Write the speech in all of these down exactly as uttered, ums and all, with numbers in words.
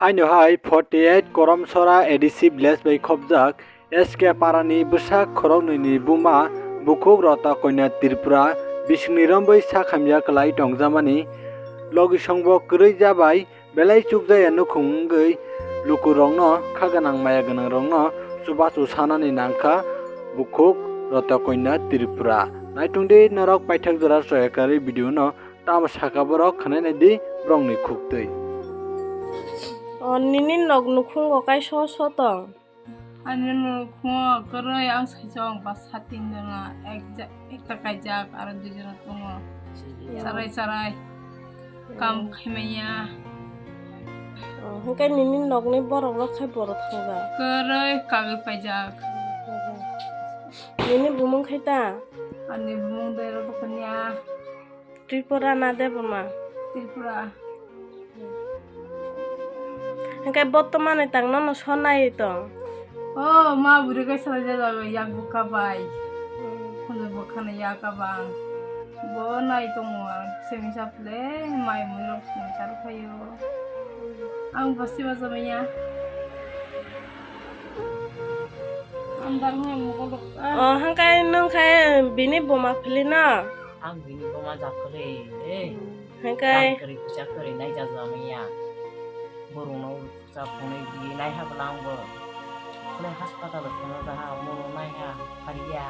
Aino hai forty eight Koromsora A D C village bai khopjak S K Parani bwsak khoroknwi ni buma bukhuk Rota Koina Tripura bisingni rombwi sak hamya kwlai tongjamani logisongbo kwrwi jabai belai chukjaya nukhung wngwi lukurokno kha gwnang maya gwnangrokno chubachu sanani nangkha bukhuk Rota Koina Tripura. Naitungdi norok paithak jora soyakari video no. Tamo saka borok khwnai nai di borokni khuktwi. O nini nok nukhungo kai so so tong? Ani nukhungo kwrwi ang saijak ba satin jona ek ja-, ekta kaijak aro dui jona tongo. Sarai sarai kam khaimaya. O, hwnkhe nini nokni borok rok khai borok thangja? Kwrwi kagwi paijak. Nini bumung khai ta? Ani bumung Debbarma. Tripura na Debbarma? Tripura. Hingke botomani tang nono so nai tong? O ma bwrwi kaisa lai jago yak bwkha bai. Khunju bwkhano yak abang. Bo nai tongo ang simi saple mai mui rok simi sar phaio. Ang bo siba jamaya. Ang dang hai mokol rok. O hingke nung khe bini buma philino? Ang bini buma jakhwlwi, eh. Hingke? Rang kwrwi kwchak kwrwi naijak jamaya. Borokno kwchak phunui di naiha bwla ang bo. Phunui hospital o thangna jaha, omo no naiha, phariya.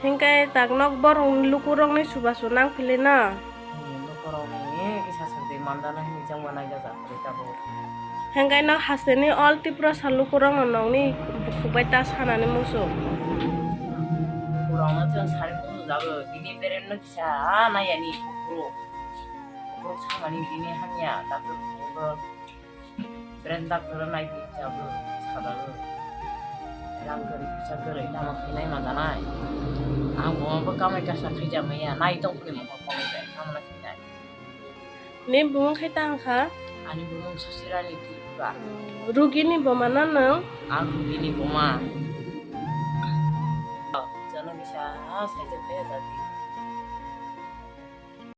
Hingke tak nok borok lukurokni chubachu nang philino? Hmm, lukurokni kisa swk twi mandana hinwi chwngbo naijak jak kwrwi tabuk. Hingke no hasteni all Tiprasa lukurokno nokni bukhuk bai ta sanani muchung. Borokno chwng sari muchung jago, bini beremno kisa, ah, naiyani kuphuru. Kuphuru samani bini hamya, doctor phunukgo. Beren doctor naidi jago, sadago. Rang kwrwi, kisa kwrwi, tamo khe naima janai. Ang bo, bo kamai kasa khaijamaya, nai tong phunukgo, phunukgo, tamo na khe nai. Ni bumung khai ta wngkha? Ani bumung Sosirani Tripura. Hmm, rugini buma no nwng? Ang rugini buma. Jano kisa saijak khe jati.